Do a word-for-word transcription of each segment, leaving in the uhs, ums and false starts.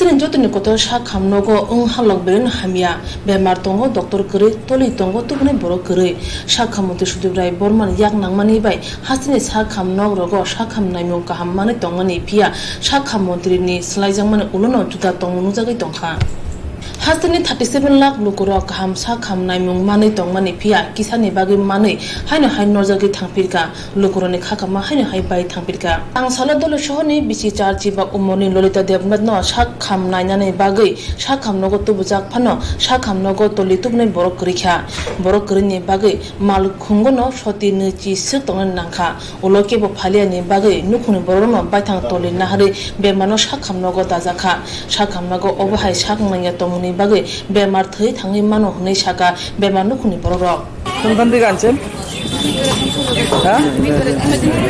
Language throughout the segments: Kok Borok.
Jotoni kotor sak kham nogo wng halok belai no hamya, bemar tongo, doctor kwrwi, toli tongo, tubunai borok kwrwi. Sak kham montri Sudip Rai Bormani yak nangmani bai hasteni sak kham nok rogo sak kham naimung kaham manwi tongmani, phiya sak kham montri ni swlaijakmani ulo no juda tongmung nukjagwi tongkha. Hasteni thirty seven lakh lukurok kaham sak kham naimung manwi tongmani, phiya kisani bagwi manwi haino hai norjagwi thangphirkha. Lukurokni khakama haino hai bai thangphirkha. Tangsalo Doloi sohorni bisi charchi ba umorni Lolita Debnath no sak kham nainani bagwi sak kham nogo tubujak phano sak kham nogo toli tubunai borok kwrwi kha. Borok kwrwini bagwi mal khungono soti nwi chi swk tongnani nangkha. Ulo kebo phaliyani bagwi nukhungni borokno baithang toli naharwi bemarno sak kham nogo dajak kha. Sak kham nogo obo hai sak nangya tongmani bagwi bemar thwi thangwi mano hwnwi saka bemar nukhungni borokrok. কোনখান থেকে আনছেন? হ্যাঁ?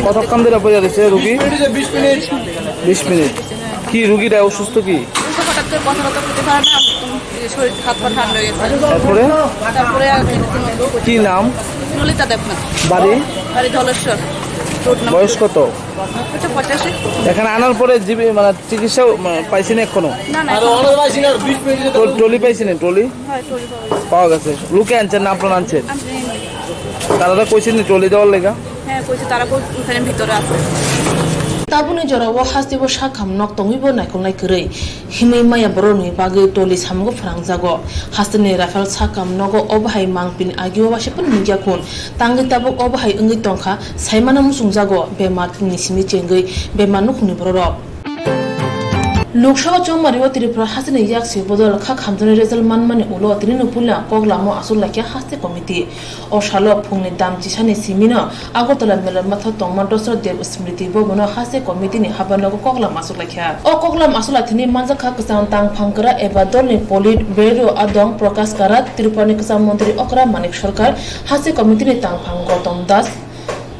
কতক্ষণ ধরে পড়ে রয়েছে রুগী? বিশ মিনিট। কি রুগীটা অসুস্থ কি? ওই তো হঠাৎ করে কথা টথা বলতে পারে না, একদম শরীর হাত পা ঠান্ডা হয়ে গেছে। তারপরে? তারপরে আর কি রীতিমতো কি নাম? ললিতা দেবনাথ। বাড়ি? বাড়ি ধলেশ্বর রোড নাম্বার। বয়স কত? হচ্ছে পঁচাশি। এখানে আনার পরে জিবি মানে চিকিৎসা মানে পাইছেন এখনো? না, না, এখনো। তো ট্রলি পাইছেন, ট্রলি? হ্যাঁ, ট্রলি পাওয়া গেছে। পাওয়া গেছে। লোকে আনছেন না আপনারা আনছেন? আমি তারা তো কইছেন ট্রলি দেওয়ার লেগা? হ্যাঁ, কইছে তারা কই ওখানে ভিতরে আছে। Tabukni jorao hasteo sak kham nok tongwibo naikolnai kwrwi himwi maya borokni bagwi toli samungo phrangjago. Hasteni Rafael sak kham nogo obo hai mangpini agio waisa phano nukya khun. Tangwi tabuk obo hai wngwi tongkha, saimano muchungjago bemar ni simi chengwi bemar nukhungni bororok. Lok Sabha chongmario Tripura hasteni yaksi bodol kha khamjaknai result manmani ulo tinino puila kok lamo aswk laikha haste committee. O salo phungni dam chisani simino Agartala Melarmatha tongma Dosra Dev Smriti Bhavan o haste committee ni habanogo koklam aswk laikha. O koklam aswk laithani manjakha kwchang tangphang kwra eba dolni Polit Bureau adong Prakash Karat, Tripurani kwcham montri okra Manik Sarkar, haste committee ni tangphang Gautam Das,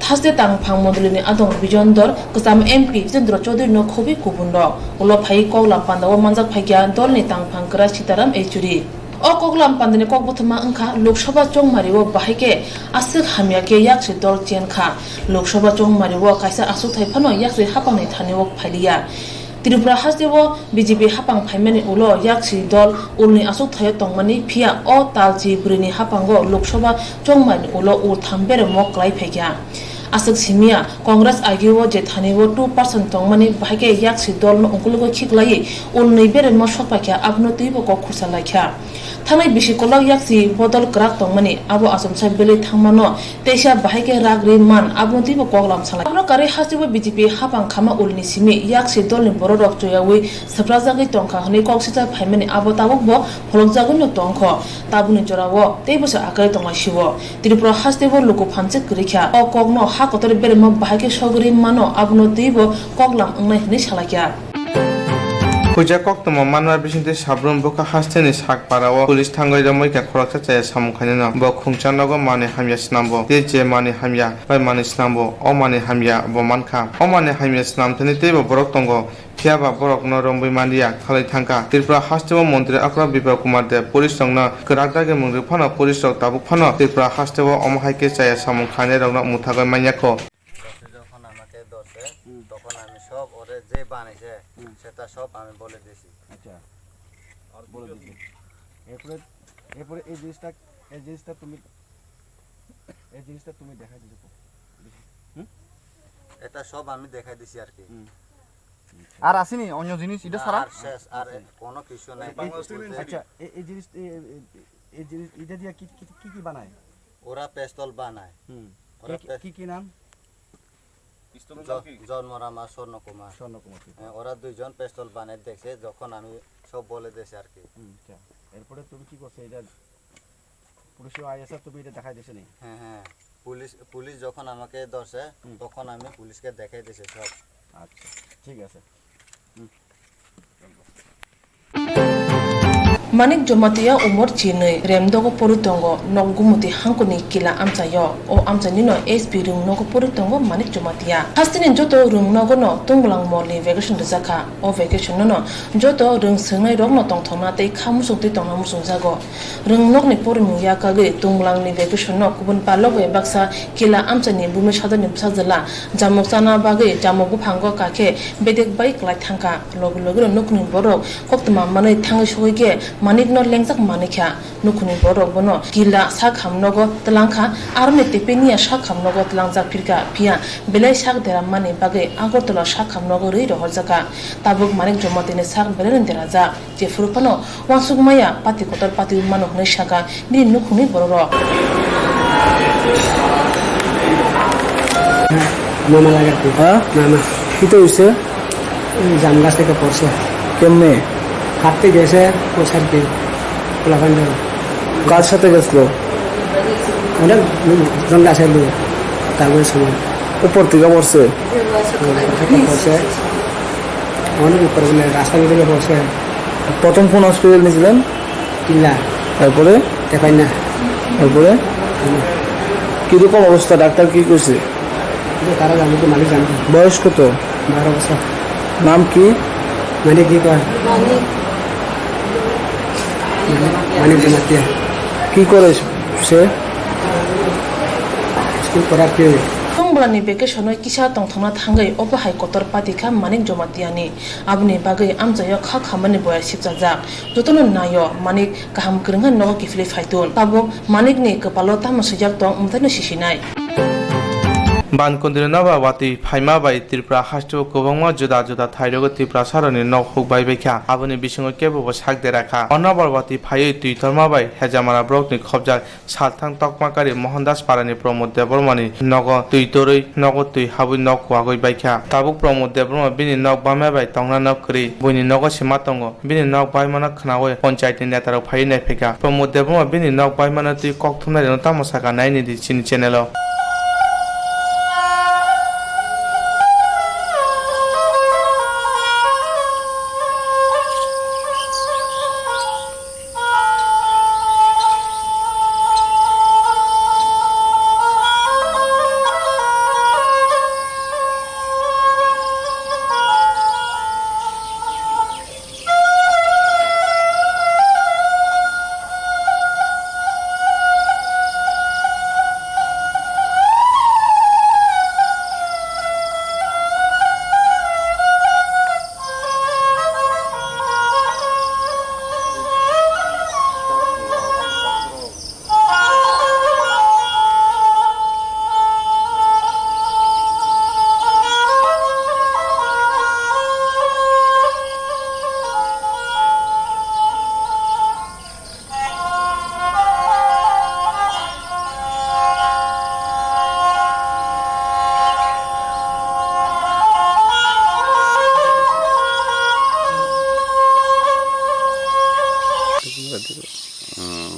Thaste tangphang mondolini adong Bijon Dor, kwcham M P Jitendra Chaudhary no khobwi kubun rok. Ulo phai koklam pandao manjak phaikha dolni tangphang kwra Sitaram Yechury. O koklam pandani kok buthuma wngkha Lok Sabha chongmario bahai khe aswk hamya khe yaksi dol chen kha. Lok Sabha chongmario kaisa aswkthai phano yaksi hapangni thani o phailiya. Tripura hasteo B J P hapang phaimani ulo yaksi dol ulni aswkthaio tongmani, phiya o talchi bwrwini hapango Lok Sabha chongmani ulo ul tham beremo kwlai phaikha. Aswk simiya Congress agio je thanio two percent tongmani, bahai khe yaksi dolno ungkulgo khiklaiwi ulni beremo sokpaikha, abono twibo kok khursa laikha. Thanai bisi kolok yaksi bodol kwrak tongmani, abo achomsa belai thangmano teisa bahai khe rak ri man, abono twibo koklam salai. Abono karwi hasteo B J P hapang khama ulni simi yaksi dolni bororok choyawi swprakjagwi tongkha hwnwi kok sijak phaimani, abo tabukbo pholokjagwino tongkho. Tabukni jorao teibo se akwlai tonglaisio. Tripura hasteo luku phanse kwrwikha. O kokno ha kotor beremo bahai khe sogwi mano, abono twibo koklam wngnai hwnwi salaikha. Huijak koktwma manma bisingtwi Sabrum bwkha hasteni Sakparao police thangwi romwi kha khoroksa chaya samung khainano. Bo khungsa nogo manwi hamya snambo. Tei je manwi hamya bai manwi snambo, o manwi hamya bo mankha. O manwi hamya snam thani teibo borok tongo, phiyaba borokno romwi manliya, khalwi thangkha. Tripura hasteo montri okra Biplab Kumar Deb police rokno kwrak dagi mwngrwi phano police rok tabuk phano Tripura hasteo omo hai khe chaya samung khainairokno mwthagwi manya kho. যখন আমাকে ধরছে, হুম। তখন আমি সব ওরে যে বানাইছে, হুম। সেটা সব আমি বলে দিয়েছি। আচ্ছা, বলে দিয়েছি। এরপরে, এরপরে এই জিনিসটা, এই জিনিসটা তুমি, এই জিনিসটা তুমি দেখাই দিছো তো? হুম? এটা সব আমি দেখাই দিছি আর কি। হুম। আর আসেনি অন্য জিনিস, এটা না, ছাড়া? আর শেষ, আর আসেনি। কোনো কিছু নাই। আচ্ছা, এই, এই জিনিস, এই, এই, এই জিনিস, এটা দিয়ে কি, কি, কি, কি বানায়? ওরা পিস্তল বানায়। হুম। ওরা কে, পে- কি, কি নাম? পিস্তলের জ-, নাম কি? জন্মরাম আর স্বর্ণকুমার। স্বর্ণকুমার কি? হ্যাঁ, ওরা দুইজন পিস্তল বানায় দেখছে, যখন আমি সব বলে দিয়েছি আর কি। হুম, আচ্ছা। এরপরে তুমি কি করছো? এটা পুলিশে আইএসআর তুমি এটা দেখাই দিছো নি? হ্যাঁ, হ্যাঁ। পুলিশ, পুলিশ যখন আমাকে ধরছে, হুম। তখন আমি পুলিশকে দেখাই দিয়েছি সব। আচ্ছা, ঠিক আছে। হুম। Manik Jamatia umor chinwi, Remdogo pori tongo, nok Gumuti hangkoni kila amchaio. O amchainino S P rwng nogo pori tongo Manik Jamatia. Hasteni joto rwng nogono Tunglang molni vacation rwjakha. O vacation nono joto rwng swngnai rokno tongthokna tei kha muchungtwi tongna muchungjago. Rwng nokni porimung ya kagwi Tunglang ni vacation no kubun palok bai baksa kila amchani bumi sadani bwsajwla jamuk chana bagwi jamuk buphango kakhe bedek bai kwlai thangkha. Logi logi no nukhungni borok koktwma manwi thangwi sogwi khe Manik no lengjak manwi kha. Nukhungni borok bono kila sak hamnogo twlangkha, aroni tepeniya sak hamnogo twlangjak phirkha, phiya belai sak dera mani bagwi Agartala sak hamnogo rwi rohorjakha. Tabuk Manik Jamatia ni sak belai no derajak. Jephuru phano uansuk maya, pati kotor pati mano hwnwi sakha bini nukhungni bororok. মামা লাগাতে। হ্যাঁ? মামা। কি তো হইছে? এই জাম গাছ থেকে পড়ছে। কেমনে? হাঁটতে গেছে, পড়ছে আর কি। পোলাপান ধরে। কার সাথে গেছিল? অনেক জন গাছে নিয়ে, তারপরে সময়। উপর থেকে পড়ছে? উপর থেকে পড়ছে। অনেক উপরে, মানে, রাস্তার ভিতরে পড়ছে। প্রথম কোন হসপিটাল নিয়েছিলেন? কিল্লা। তারপরে? দেখাই না। তারপরে? হুম। কিরকম অবস্থা? ডাক্তার কি কইছে? কিন্তু তারা জানে তো, মালিক জানে। বয়স কত? বারো বছর। নাম কি? মানিক কি কয়? মানিক জমাতিয়া। কি করে সে? স্কুল পড়ার কি? Tunglang ni vacation o kisa tongthokna thangwi obo hai kotor pati kha Manik Jamatia ni. Aboni bagwi amchaio kha khamani boya sipchajak. Jotono naio, Manik kaham kwrwngkha nogo kiphilwi phaitun. Tabuk Manik ni kwpalo tamo swijak tong, mwtaino sisinai. Ban kundri nobar watwi phaima bai Tripura haste o kwbangma juda juda thairogo Tiprasarokni nok huk bai baikha. Aboni bisingo kebo bo sak dera kha. O nobar watwi phaiwi twi torma bai Hejamara borokni khobjak Salthang Tokmakari Mohandas Parani Pramod Debbarmani nogo twi torwi, nogo twi habwi nok kuagwi baikha. Tabuk Pramod Debbarma bini nok bamya bai tongna nok kwrwi, buini nogo se ma tongo. Bini nok baimano khwnawi ponchayatni netarok phaiwi naiphaikha. Pramod Debbarma bini nok baimano twi kok thumnairokno tamo sakha, naini di chini channel o.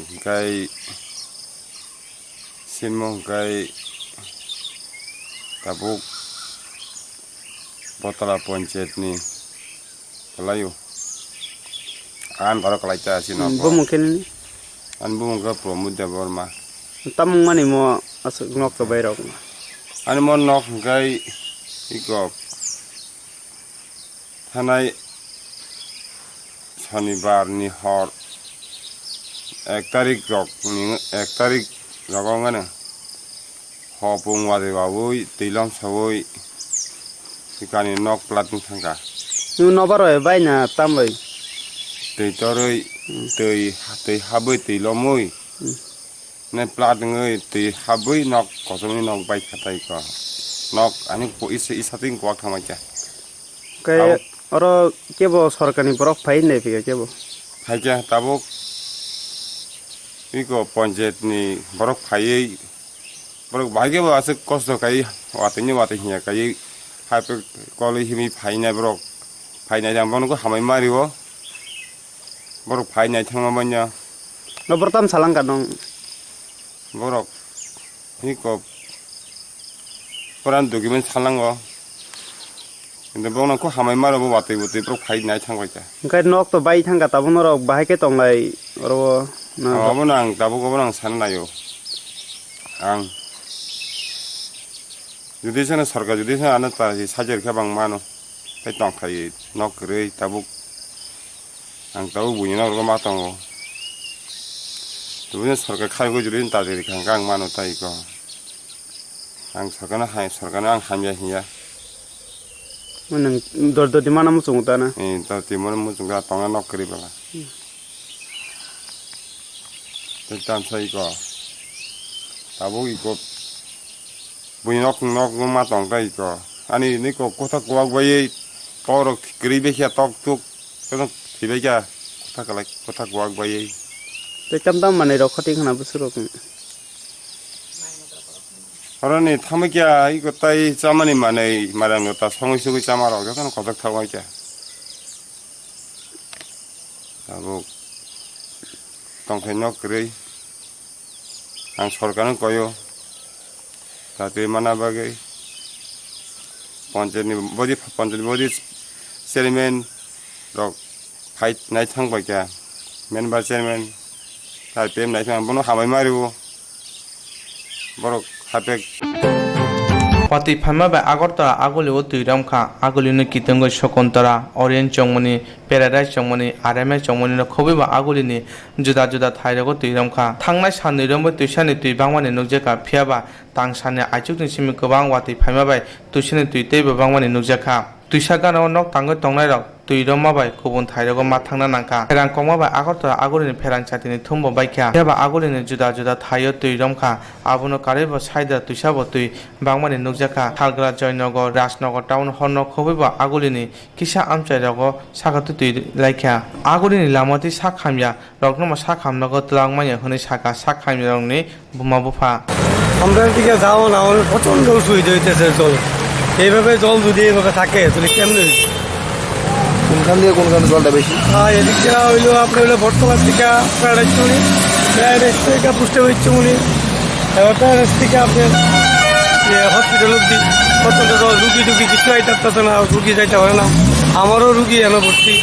Hwnkhe simo hwnkhe tabuk Botala Panchayat ni kwlaio. Ang borok kwlai ta si nok. Hmm, bumung khe nini? Ani bumung khe Pramod Debbarma. Tamung mani mo aswk nok kwbai rok? Ani mo nok hwnkhe iko thanai Sonibar ni hor ek tarik rok ni, ek tarik rogo wngkha no. Hopung wari wawi twi lom sawi tikani nok plat wng thangkha. Nwng nobar bai na tam bai? Twi torwi, hmm, twi, twi habwi twi lomwi. Hmm. Ne plat wngwi twi habwi nok kochomni nok bai khatai ko. Nok ani po isa, isa twi kuak thangbai kha. Khe abo oro kebo sorkarni borok phai nai phika kebo? Phaikha tabuk iko panchayat ni borok phaiwi Borok bahai khe bo aswk kosto khai watwi ni watwi hinya khai hai pe kolwi himwi phainai borok. Phainai ang bono khe hamai ma rio. Borok phainai thangma manya. No borok tam salang ka nong? Borok hiko puran document salango. Kintu borok nang kho hamai maro bo watwi bwtwi borok phai nai thang bai kha. Hwnkhe nok to bai thang kha tabuk norok bahai khe tonglai oro na. Abo nang tabuk abo nang sana naio. Ang jodi sana sarkar jodi sana ano ta sajir khe bang mano. Tei tong khai nok kwrwi tabuk. Ang tabuk buini nok rwma tongo. Tubuni sarkar khai goi jodi ta deri khang kang mano tai ko. Ang sarkar no hai sarkar no ang hamya hiya. Nang dor dor di mana muchung ta na. Eh, dor di mana muchung ta tong nok kwrwi bala. Hmm. Tei tang sai ko. Tabuk iko. Buini nok nok ma tong tai iko. Ani niko kotha kuwak bai tok rok kwrwi bai khe tok tuk. Kono thwi bai kha. Kotha kalai kotha kuwak bai. Tei tam tam manwi rok khoti khna bwswk rok. Oro ni thamwi kha iko tai chamani manwi marang no ta songwi sugwi chama rok jotono kothok thangwi kha. Tabuk tongthai nok kwrwi ang sorkar no koyo. Tatwi mana bagwi panchayat ni body, panchayat ni body chairman rok phai nai thang bai kha, member chairman R P M nai thang bono hamai mari o borok hapek. Watwi phaima bai Agartala Aguli o twi rom kha. Aguli no kitungwi Sokontara, Orient Chongmani, Paradise Chongmani, R M S Chongmani no khobwi bo Aguli ni juda juda thai rogo twi rom kha. Thangnai sal nwi rom bai twisani twi bangmani nukjak kha, phiya ba tang sal ni aichuk ni simi kwbang watwi phaima bai twisani twi teibo bangmani nukjak kha. Twisa gana o nok tangwi tongnai rok twi romma bai kubun thai rogo ma thangna nang kha. Pherang kokma bai Agartala Aguli ni pherang chati ni thum bo bai kha. Phiya ba Aguli ni juda juda thai o twi rom kha. Abono karwi bo side o twisa bo twi bangmani nukjak kha. Salgra, Joynagar, Rajnagar town hall no khobwi bo Aguli ni kisa amchai rogo saka twi twi lai kha. Aguli ni lama twi sak hamya rokno bo sak hamnago twlang manya hwnwi saka sak hamya rokni buma bupha. আমরা এদিকে যাও না, আমাদের প্রচণ্ড অসুবিধা হইতেছে জল। এইভাবে জল যদি এইভাবে থাকে, তাহলে কেমনে হইবে? কোনখান দিয়ে কোনখানে জলটা বেশি? আর এদিকে হইলো আপনার হইলো বটতলার দিকে প্যারাডাইস চুনি, প্যারাডাইস থেকে পুষ্টে হইচ্ছে উনি, এবার প্যারাডাইস থেকে আপনার ইয়ে, হসপিটাল অব্দি প্রচণ্ড জল, রুগী টুগী কিছু আইতারতেছে না, রুগী যাইতে পারে না। আমারও রুগী এনে ভর্তি।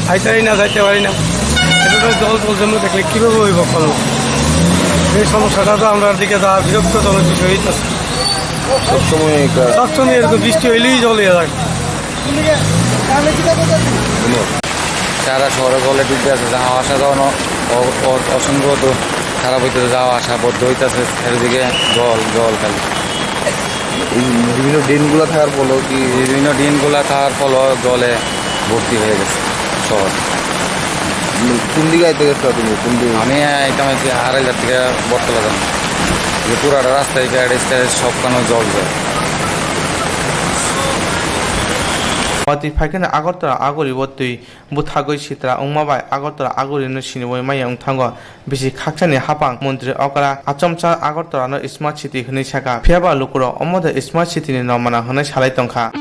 খাইতে পারি না, যাইতে পারি না। এটা তো জল জল জমে থাকলে কিভাবে হইব কল? এই সমস্যাটা তো আমরা দিকে যা বিরক্তজনক বিষয় হইতেছে। সবসময় একটা সবসময় এরকম বৃষ্টি হইলেই জল হয়ে থাকে। সারা শহরে জলে ডুবতে আছে, যাওয়া আসা যাওয়া অ-, অ-, অসংখ্য তো খারাপ হইতেছে, যাওয়া আসা বন্ধ হইতেছে, চারিদিকে জল, জল খালি। এই বিভিন্ন ড্রেনগুলা থাকার ফলেও কি? বিভিন্ন ড্রেনগুলা থাকার ফলেও জলে ভর্তি হয়ে গেছে শহর। উম, কোন দিকে আইতে গেছো তুমি? কোন দিকে? আমি আইতাম হচ্ছে আড়াইটার থেকে বটতলা যাবো। যে পুরাটা রাস্তায় প্যারাডাইস ট্যারাডাইস সবখানে জল জল। Watwi phaikhe no Agartala Aguli o twi bwthagwi sitra wngma bai Agartala Aguli no siniwi maya wng thango. Bisi khakchangni haphang montri okra achomsa Agartala no smart city hwnwi sakha. Phiya ba lukurok omo de smart city ni nw mana hwnwi salai tongkha.